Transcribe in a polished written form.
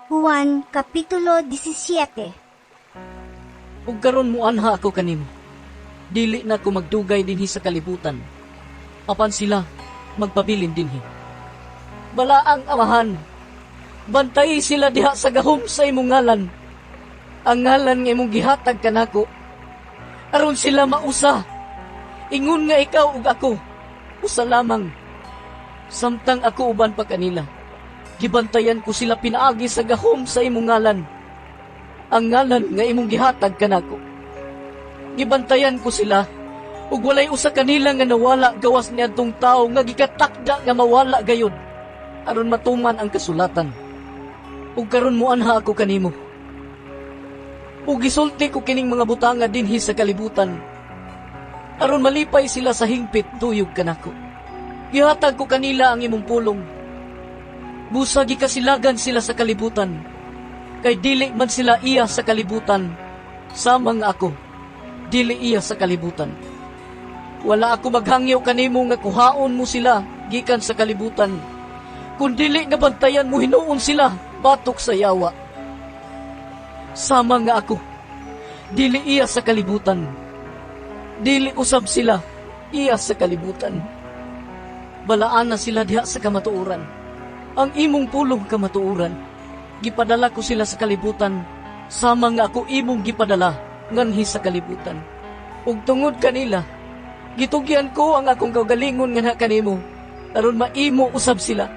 Juan Kapitulo 17. Ug karon muanha ako kanimo. Dili na ko magdugay dinhi sa kalibutan. Apan sila magpabilin dinhi. Balaang Amahan, bantayi sila diha sa gahom sa imong ngalan. Ang ngalan nga imong gihatag kanako. Aron sila mausa. Ingon nga ikaw ug ako, usa lamang. Samtang ako uban pa kanila, gibantayan ko sila pinaagi sa gahom sa imong ngalan, ang ngalan nga imong gihatag kanako. Gibantayan ko sila ug walay usa kanila nga nawala gawas niadtong tawo nga gikatakda nga mawala gayud aron matuman ang kasulatan. Ug karon muanha ako kanimo. Ug gisulti ko kining mga butanga dinhi sa kalibutan aron malipay sila sa hingpit duyog kanako. Gihatag ko kanila ang imong pulong. Busa gikasilagan sila sa kalibutan, kay dili man sila iya sa kalibutan, sama nga ako, dili iya sa kalibutan. Wala ako maghangyo kanimo nga kuhaon mo sila gikan sa kalibutan, kundili nga bantayan mo hinuon sila batok sa yawa. Sama nga ako, dili iya sa kalibutan, dili usab sila iya sa kalibutan. Balaana sila diha sa kamatuoran. Ang imong pulong kamatuoran. Gipadala ko sila sa kalibutan, sama nga ako imong gipadala nganhi sa kalibutan. Ug tungod kanila, gitugyan ko ang akong kaugalingon nganha kanimo, aron maimo usab sila.